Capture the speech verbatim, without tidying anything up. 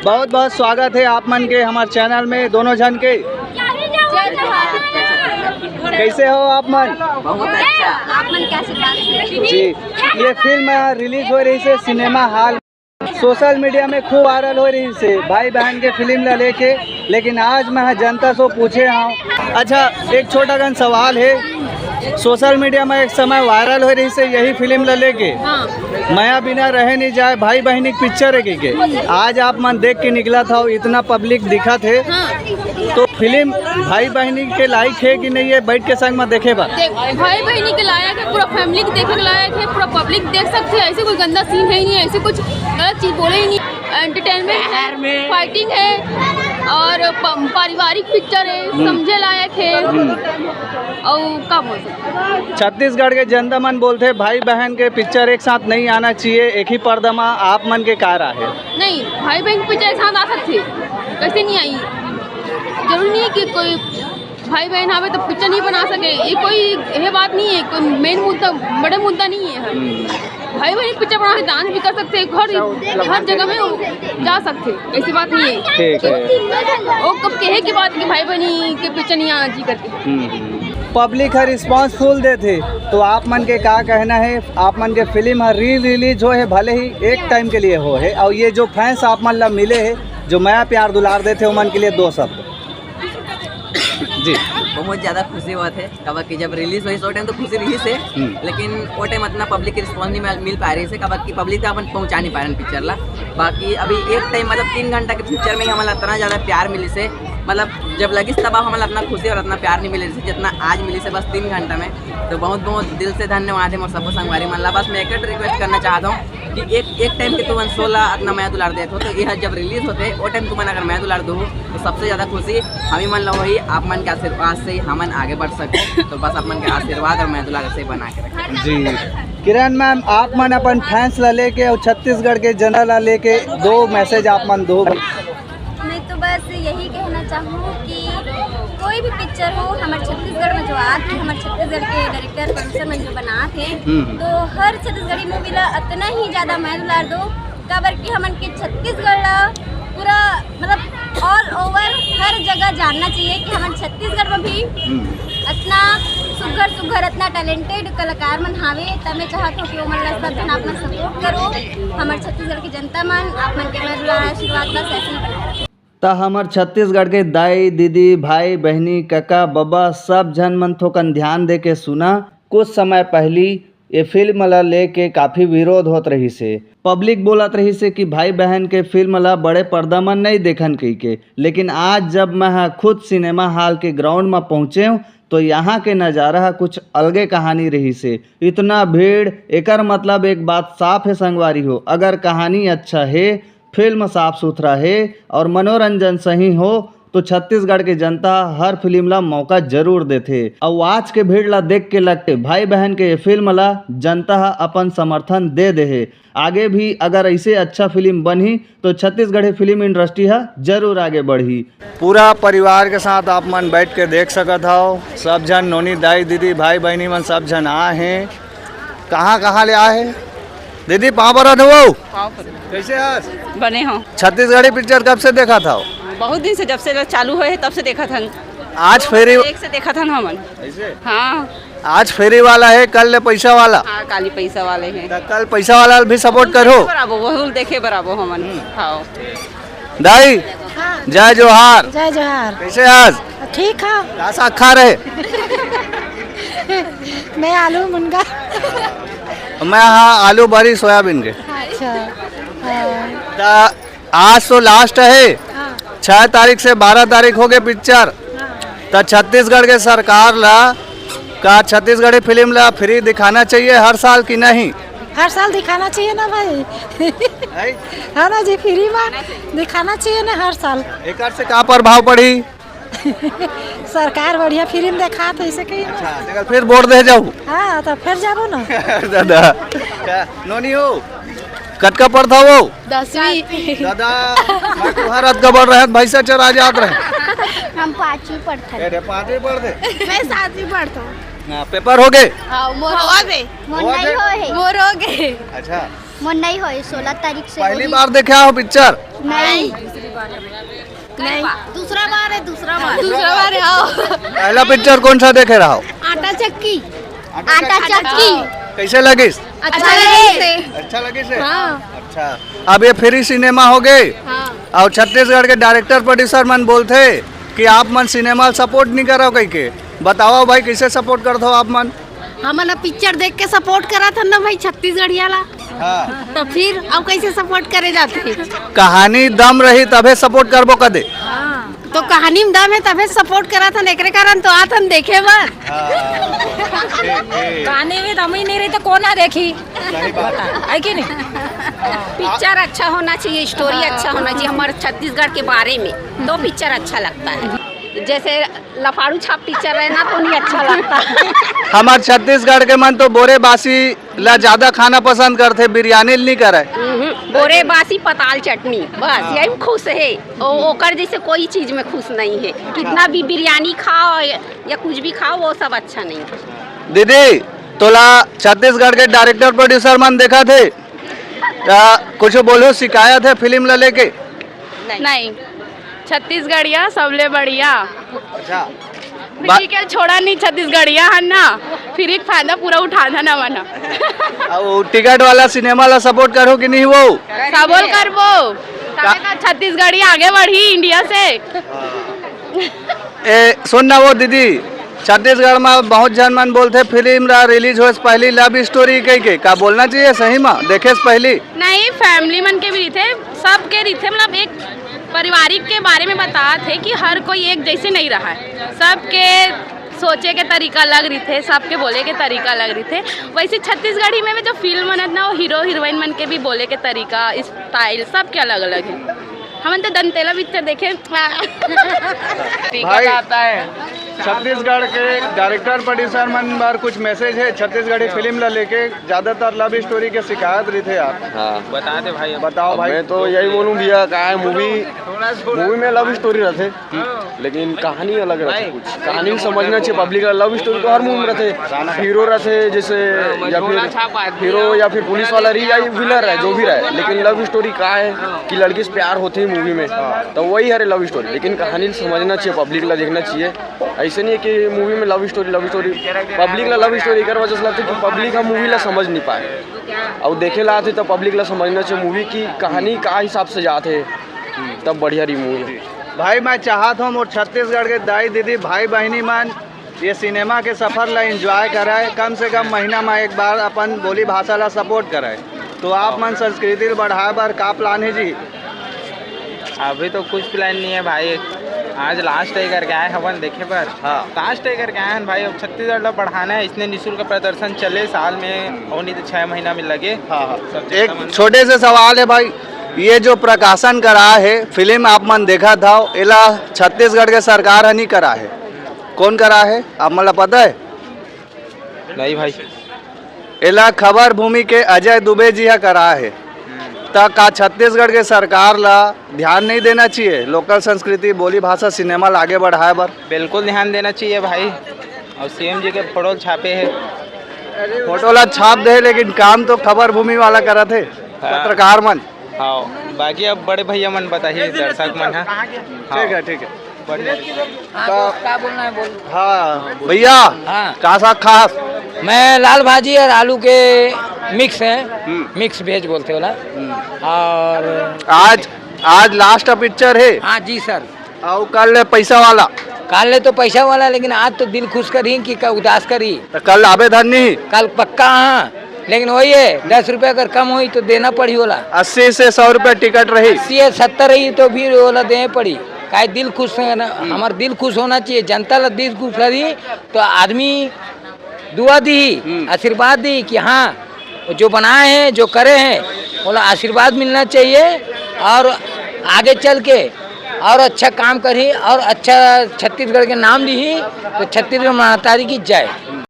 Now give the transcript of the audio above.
बहुत बहुत स्वागत है आप मन के हमार चैनल में दोनों झन के। कैसे हो आप मन? बहुत अच्छा। आप मन कैसे? जी, ये फिल्म रिलीज हो रहिसे सिनेमा हॉल। सोशल मीडिया में खूब वायरल हो रहिसे भाई बहन के फिल्म ला लेके, लेकिन आज मैं जनता से पूछे हूँ। अच्छा, एक छोटा कन सवाल है, सोशल मीडिया में एक समय वायरल हो रहिसे यही फिल्म ला लेके, हाँ। मया बिना रहे नहीं जाए, भाई बहनी के पिक्चर है के, आज आप मन देख के निकला था, इतना पब्लिक दिखा थे, हाँ। तो फिल्म भाई बहनी के लायक है कि नहीं, ये बैठ के संग में देखे बा? देख, भाई बहनी के लायक है, पूरा फैमिली के देखे के लायक है, पूरा पब्लिक देख सकते हैं। ऐसे कोई गंदा सीन है ही नहीं, ऐसे कुछ गलत चीज बोले ही नहीं। एंटरटेनमेंट है, फाइटिंग है और प- पारिवारिक पिक्चर है, समझे लायक है। और का बोल सकते हैं? छत्तीसगढ़ के जनता मन बोलते भाई बहन के पिक्चर एक साथ नहीं आना चाहिए, एक ही पर्दा में, आप मन के का राय है? नहीं, भाई बहन की पिक्चर एक साथ आ सकते, कैसे नहीं आई? जरूरी नहीं है कि कोई भाई बहन आवे तो पिक्चर नहीं बना सके। ये कोई, ये बात नहीं है, कोई मेन मुद्दा, बड़े मुद्दा नहीं है। भाई बहन की पिक्चर बना के डांस भी कर सकते हैं, हर हर जगह में वो जा सकते हैं, ऐसी बात नहीं है। ठीक है। वो कब कहे की बात कि भाई बहनी के पिक्चर नहीं आना चाहिए करके। पब्लिक हर रिस्पॉन्स फुल देथे, तो आप मन के का कहना है? आप मन के फिल्म हर री रिलीज हो है, भले ही एक टाइम के लिए हो है, और ये जो फैंस आप मन ला मिले है, जो मया प्यार दुलार देथे, ओमन के लिए दो शब्द। जी। बहुत ज़्यादा खुशी बात है, काबर कि जब रिलीज होइस ओ टाइम तो खुशी रहिसे, हम्म। लेकिन ओ टाइम इतना पब्लिक के रिस्पॉन्स नहीं मिल, मिल पा रहिसे, काबर कि पब्लिक तक अपन पहुँचा नहीं पा रहे पिक्चर ला। बाकी अभी एक टाइम, मतलब तीन घंटा के पिक्चर में ही हमला इतना ज़्यादा प्यार मिलिसे, मतलब जब लगिस तब हमला इतना खुशी और इतना प्यार नहीं मिले रहिसे जितना आज मिलिसे बस तीन घंटा में। तो बहुत बहुत दिल से धन्यवाद है मोर सबो संगवारी मन ला। बस मैं एक रिक्वेस्ट करना चाहता हूँ कि एक एक टाइम के तुमन शो ला इतना मया दुलार देत हो, तो ये जब रिलीज होते ओ टाइम तुमन अगर मया दुलार दो तो सबसे ज़्यादा खुशी हम ही मन ला होही। आप मन के आशीर्वाद से ही हमन आगे बढ़ सकते। तो बस आप मन के आशीर्वाद और मया दुलार से बना के रखें। जी किरण मैम, आप मन अपन फैंस ला लेके और छत्तीसगढ़ के जनता ला लेके दो मैसेज आप मन दो। मैं तो बस यही कहना चाहूँ कि कोई भी पिक्चर हो, हमारे छत्तीसगढ़ में जो आत है, हमारे छत्तीसगढ़ के डायरेक्टर प्रोड्यूसर में जो बनात है, हम्म। तो हर छत्तीसगढ़ी मूवी ला इतना ही ज़्यादा मया दुलार दो, काबर कि हमन के छत्तीसगढ़ ला पूरा, मतलब ऑल ओवर हर जगह जानना चाहिए कि हमन छत्तीसगढ़ में भी हम्म। इतना सुघर सुघर, इतना टैलेंटेड कलाकार मन हावे, त मैं चाहत हूँ कि ओमन ला सब झन आप मन सपोर्ट करो। हमर छत्तीसगढ़ की जनता मन, आप मन के मया दुलार आशीर्वाद बस ऐसे ही बनाए रखें। त हमर छत्तीसगढ़ के दाई दीदी, भाई बहनी, कका बबा, सब झन मन थोकन ध्यान दे के सुना। कुछ समय पहली ये फिल्म ला लेके काफी विरोध होत रहिसे। पब्लिक बोलत रहिसे कि भाई बहन के फिल्म ला बड़े पर्दा म नहीं देखन कहिके, लेकिन आज जब मैं ह खुद सिनेमा हॉल के ग्राउंड म पहुँचे हूँ तो यहाँ के नज़ारा ह कुछ अलगे कहानी रहिसे। इतना भीड़, एकर मतलब एक बात साफ है संगवारी हो, अगर कहानी अच्छा है, फिल्म साफ सुथरा है और मनोरंजन सही हो तो छत्तीसगढ़ के जनता हर फिल्म ला मौका जरूर देथे। अउ आज के भीड़ ला देख के लगथे भाई बहन के ये फिल्म ला जनता ह अपन समर्थन दे देहे। आगे भी अगर ऐसे अच्छा फिल्म बनही तो छत्तीसगढ़ी फिल्म इंडस्ट्री ह जरूर आगे बढ़ही। पूरा परिवार के साथ आप मन बैठ के देख सकत हव, सब झन नोनी दाई दीदी भाई बहनी मन सब झन आए हैं। कहाँ कहाँ ले आए हैं? दीदी पाँव परत हो। कैसे हस? बने हो। छत्तीसगढ़ी पिक्चर कब से देखत हव? बहुत दिन से, जब से चालू होए है तब से देखत हन। आज फेरी एक से देखत हन हमन। हाँ। आज फेरी वाला है, कल ले पैसा वाला। हाँ, काली पैसा वाले हैं। त कल पैसा वाला भी सपोर्ट करो। बराबर वहू देखे बराबर हमन। हाँ। दाई, जय जोहार। जय जोहार। कैसे हस? ठीक है। का साग खा रहे? मैं आलू मुनगा। मैं हाँ आलू बरी सोयाबीन के। अच्छा। हाँ। त आज तो लास्ट है, हाँ। छह तारीख से बारह तारीख हो गए पिक्चर। त छत्तीसगढ़ के सरकार ला का छत्तीसगढ़ी फिल्म ला फ्री दिखाना चाहिए हर साल कि नहीं? हर साल दिखाना चाहिए ना भाई। है ना जी, फ्री में दिखाना चाहिए ना हर साल। एकर से का प्रभाव पड़ी? सरकार बढ़िया फिल्म देखा तो इसे कही ना। अच्छा, तेकर फिर वोट दे जाऊ। हाँ, तो फिर जाबो ना। दादा, का नोनी हो? कतका पढ़त हव? दसवीं। दादा, मैं तुहार अतका बड़ रहे, भैंसा चरा जात रहे। हम पाँचवीं पढ़थन। ए रे, पाँचवीं पढ़थे। मैं सातवीं पढ़थन। हाँ, पेपर हो गए? हाँ, मोर हो गए। मोर हो नहीं गए? होए। मोर हो गए। अच्छा, मोर नहीं होए, सोलह तारीख से पहली होही। बार देखे हो पिक्चर? नहीं। नहीं, दूसरा बार है, दूसरा बार। दूसरा बार है, आओ। पहला पिक्चर कौन सा देखे रहा हो? आटा चक्की। आटा चक्की। कैसे लगिस? अच्छा लगे। अच्छा लगिस है? हाँ। अच्छा, अब ये फ्री सिनेमा हो गए। हाँ। और छत्तीसगढ़ के डायरेक्टर प्रोड्यूसर मन बोलते कि आप मन सिनेमा सपोर्ट नहीं करो कह के। बताओ भाई, कैसे सपोर्ट करते हो आप मन? हमन ह पिक्चर देख के सपोर्ट करत हन ना भाई, छत्तीसगढ़िया ला। हाँ। तो फिर अब कैसे सपोर्ट करे जाते? कहानी दम रही तभे सपोर्ट करबो कदे। हाँ। तो कहानी में दम है तभे सपोर्ट करत हन, एकरे कारण तो आत हन देखे बर। हाँ। ठीक, ठीक। कहानी में दम ही नहीं रही तो कौन आ देखी? सही बात। है कि नहीं? पिक्चर अच्छा होना चाहिए, स्टोरी अच्छा होना चाहिए हमारे छत्तीसगढ़ के बारे में, तो पिक्चर अच्छा लगता है। जैसे लफाड़ू छाप पिक्चर है ना, तो नहीं अच्छा लगता। हमार छत्तीसगढ़ के मन तो बोरे बासी ला ज्यादा खाना पसंद करथे, बिरयानी ल नहीं करे। हम्म, बोरे बासी पताल चटनी, बस यही में खुश है। ओ, ओकर जैसे कोई चीज में खुश नहीं है। कितना भी बिरयानी खाओ या, या कुछ भी खाओ, वो सब अच्छा नहीं है। दीदी, तोला छत्तीसगढ़ के डायरेक्टर प्रोड्यूसर मन देखा थे, त कुछ बोलो, शिकायत है फिल्म ला लेके? नहीं। नहीं, छत्तीसगढ़िया सबले बढ़िया। अच्छा। बा- फिजिकल छोड़ा नहीं, छत्तीसगढ़िया है ना, फिर एक फायदा पूरा उठाना ना बना। अब वो टिकट वाला सिनेमा ला सपोर्ट करो कि नहीं वो? सबोल करबो, तबे तो छत्तीसगढ़ी आगे बढ़ी इंडिया से। ए, सुन ना वो दीदी, छत्तीसगढ़ में बहुत झन मन बोलथे फिल्म ला रिलीज होए से पहली लव स्टोरी कह के, का बोलना चाहिए सही में देखे से पहली? नहीं, फैमिली मन के भी रहिथे, सबके रहिथे, मतलब एक पारिवारिक के बारे में बतात हे कि हर कोई एक जैसे नहीं रहा है, सबके सोचे के तरीका अलग रहिथे, सबके बोले के तरीका अलग रहिथे। वैसे छत्तीसगढ़ी में भी जो फिल्म बनत ना, वो हीरो हीरोइन मन के भी बोले के तरीका, स्टाइल, सबके अलग अलग है। हमन तो दंतेला पिक्चर देखे। ठीक भाई, आता है। छत्तीसगढ़ के डायरेक्टर प्रोड्यूसर मन बर कुछ मैसेज है छत्तीसगढ़ी फिल्म ला लेके? ज्यादातर लव स्टोरी के शिकायत रहिथे यार। हाँ। बता दे भाई, अब बताओ अब भाई। मैं तो यही बोलूँ भैया, का है, मूवी, मूवी में लव स्टोरी रहथे, लेकिन कहानी अलग रहथे कुछ। कहानी समझना चाहिए पब्लिक ला। लव स्टोरी तो हर मूवी में रहथे, हीरो रहथे जैसे, या फिर हीरो या फिर पुलिस वाला रही या विलन रहे, जो भी रहे, लेकिन लव स्टोरी का है कि लड़की से प्यार होथे मूवी में, तो वही हरे लव स्टोरी। लेकिन कहानी समझना चाहिए, पब्लिक ला देखना चाहिए। ऐसे नहीं है कि मूवी में लव स्टोरी, लव स्टोरी, पब्लिक ला लव स्टोरी एकर वजह से लगथे कि पब्लिक हम मूवी ला समझ नहीं पाए। और देखे ला आथे तो पब्लिक ला समझना चाहिए मूवी की कहानी का हिसाब से जात है, तब बढ़िया रही मूवी। भाई, मैं चाहत हूँ मोर छत्तीसगढ़ के दाई दीदी, भाई बहिनी मन ये सिनेमा के सफर ला एंजॉय कराए, कम से कम महीना में एक बार अपन बोली भाषा ला सपोर्ट कराए। तो आप मन संस्कृति ला बढ़ाए बर का प्लान है जी? अभी तो कुछ प्लान नहीं है भाई, आज लास्ट है करके आए हवन देखे बर। हाँ। लास्ट है करके आए हैं भाई, अब छत्तीसगढ़ ला बढ़ाना है, इसने निःशुल्क प्रदर्शन चले साल में, और नहीं तो छह महीना में लगे। हाँ, हाँ। सब एक जनता मन छोटे से सवाल है भाई, ये जो प्रकाशन करा है फिल्म आप मन देखा था, एला छत्तीसगढ़ के सरकार ह नहीं करा है, कौन करा है, आप मन ला पता है? नहीं भाई। एला खबर भूमि के अजय दुबे जी ह करा हे। त का छत्तीसगढ़ के सरकार ला ध्यान नहीं देना चाहिए लोकल संस्कृति, बोली भाषा, सिनेमा ला आगे बढ़ाए बर? बिल्कुल ध्यान देना चाहिए भाई। और सीएम जी के फोटो छापे हैं। फोटो ला छाप दे, लेकिन काम तो खबर भूमि वाला करत हे, हाँ। पत्रकार मन। हाँ, बाकी अब बड़े भैया मन बताही, दर्शक मन ह। ठीक है, ठीक है। बढ़िया। हाँ, दोस्त, का बोलना है, बोल। हाँ, भैया, हाँ। का साग खास? मैं लाल भाजी और आलू के मिक्स है, हम्म। मिक्स वेज बोलते वाला। हम्म। और आज, आज लास्ट पिक्चर है। हाँ जी सर। और कल पैसा वाला? कल ले तो पैसा वाला, लेकिन आज तो दिल खुश करी कि का उदास करी। तो कल आबे धन नहीं? कल पक्का, हाँ। लेकिन वही है, दस रुपया अगर कम होई तो देना पड़ी होला। अस्सी से सौ रुपया टिकट रही। अस्सी या सत्तर रही तो भी होला देना पड़ी। काहे दिल खुश है ना, हमार दिल खुश होना चाहिए, जनता ला दिल खुश रही तो आदमी दुआ दी, हम्म। आशीर्वाद दी कि हाँ, जो बनाए हैं, जो करे हैं, बोला आशीर्वाद मिलना चाहिए और आगे चल के और अच्छा काम करी और अच्छा छत्तीसगढ़ के नाम ली तो छत्तीसगढ़ महतारी की जय।